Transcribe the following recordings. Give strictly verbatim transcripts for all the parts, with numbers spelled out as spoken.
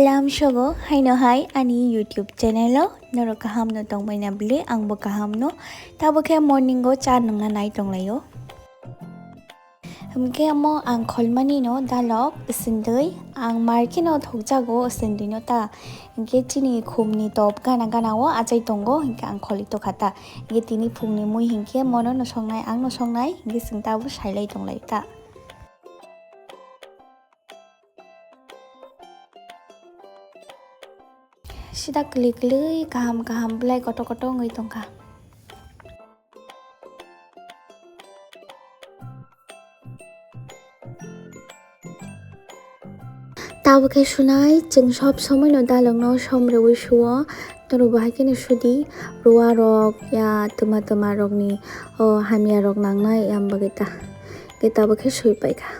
Lamsogo haino hai ani YouTube channel o norok kaham no tongbai na bwle, ang bo kaham no. Tabo khe morning o cha nungna nai tonglaio. Hwnkhe omo ang kholmani no dalok sindui, ang mar kheno thokjago sindui no ta. Hwnkhe chini khumni top gana gana o achai tongo, hwnkhe ang kholi tokha ta. Hwnkhe tini phungni mui hwnkhe mono no songnai, ang no songnai, hwnkhe chwng tabuk sailai tonglai ta. Sida kwlwi kwlwi, kaham kaham, belai kotor kotor wngwi tongkha. Tabuk khe sunai, chwng sob somoi no dalok no som rwui suo, norok bo hai kheno sudi, ruwa rok ya twma twma rok ni, o hamya rok nangnai, yang bagwi ta, khe tabuk khe sui paikha.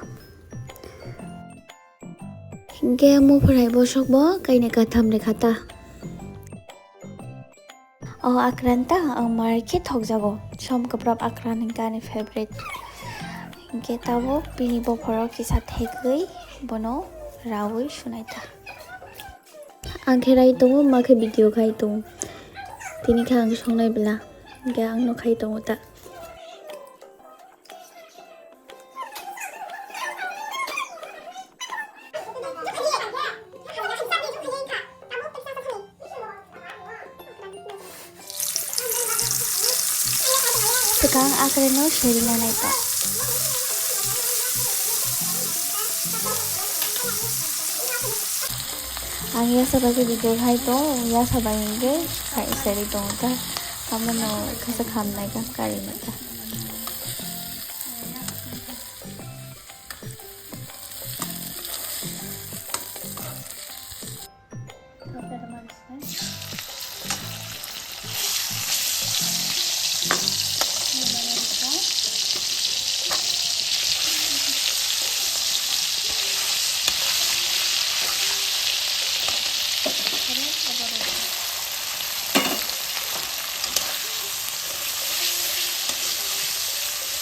Hingke muphrai bosok bo kainwi katham rwkha ta. O akran ta, o mar khe thokjago. Som kwprap akran hingke ani favorite. Hingke tabuk bini bophoro kisa thekgwi bono raui sunai ta. Ang khe rai tongo, ma khe video khai tongo. Tini khe ang songnai bwla. Hingke ang no khai tongo ta. Swkang akreno serina naikha. Ang yasa bai khe video khai tong, yasa bai hingke khai seri tong ta. Kamono kasa khamnai ka kari nai ta.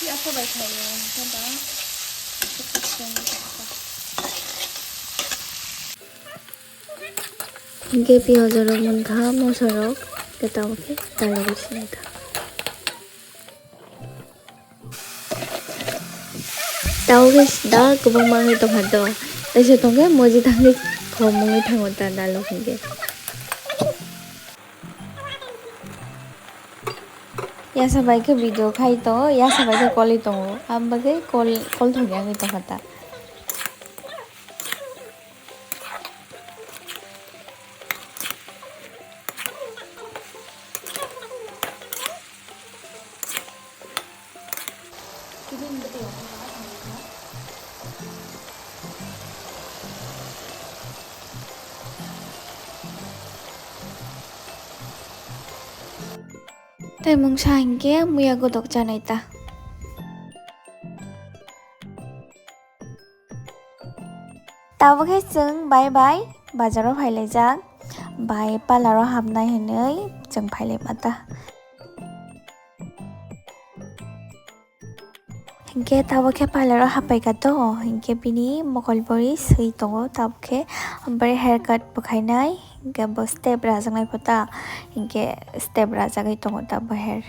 Asa bai khaio, hingke ba. Hingke piyaj rok mankha, moso rok, hingke tabuk khe dalogwi sinai ta. Tabuk khe da kwbangma wngwi tongkha do, teisa tongkhe moji thangwi khom wngwi thango ta dalok hingke. Yasa bai khe video khai tongo, yasa bai khe kolwi tongo, abo bagwi kol, kol thokya wngwi tongkha ta. Tei mungsa hinkhe muya godok chanai ta. Tabuk khe chwng bai bai bazaro phailaijak, bai parlour o hapnai hinwi chwng phailaima ta. Hinkhe tabuk khe parlour o happaikha to, hinkhe bini mokol bori swi tongo, tabuk khe bori hair cut bwkhainai, hinkhe bo step rajaknai pho ta, hinkhe step rajagwi tongo ta bo hair.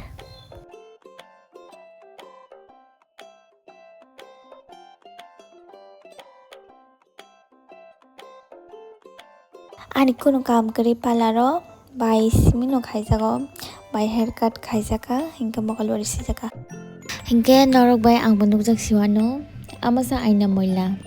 Ani kunu kaam kwrwi parlour o bai simi no khaijago, bai hair cut khaijaka, hinkhe mokol bori swijaka. Hinkhe norok bai ang bo nukjak siwano, amasa aina moila.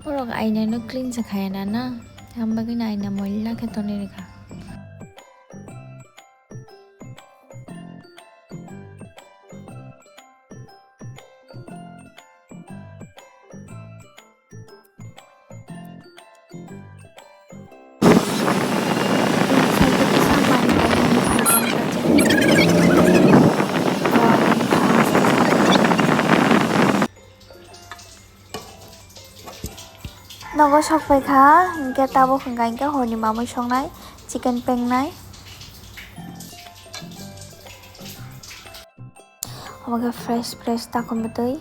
Borok aina no clean se khaya na na, ang bagwi no aina moila khe tonwi rwkha. Nogo sok pai kha, hinkhe tabuk hwnkha hinkhe horni mamui songnai, chicken pengnai. Omo khe fresh fresh takhumtwi.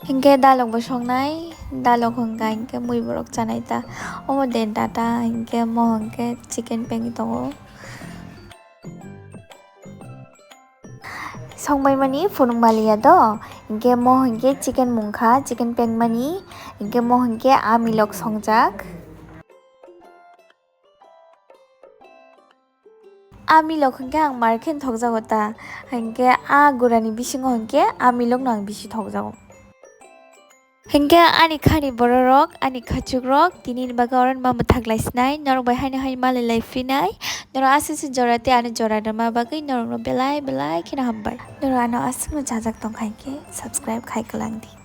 Hinkhe dalok bo songnai, dalok hwnkha hinkhe mui borok chanai ta. Omo de data hinkhe mo hinkhe chicken peng tongo. Songbai mani phunuk maliya do, hinkhe mo hinkhe chicken mungkha, chicken peng mani, hinkhe mo hinkhe a milok songjak. A milok hinkhe ang mar khe thokjago ta, hinkhe a gurani bisingo hinkhe a milokno ang bisi thokjago. Hinkhe ani khani bororok, ani khachukrok, tini ni bagwi oro ma mwthak lai sinai, norok bai haino hai malai lai phinai, norok aswk se jora tei ano jora rwma bagwi norokno belai belai kheno hambai. Norok ano aswkno chajak tongkha hinkhe subscribe khai kwlang di.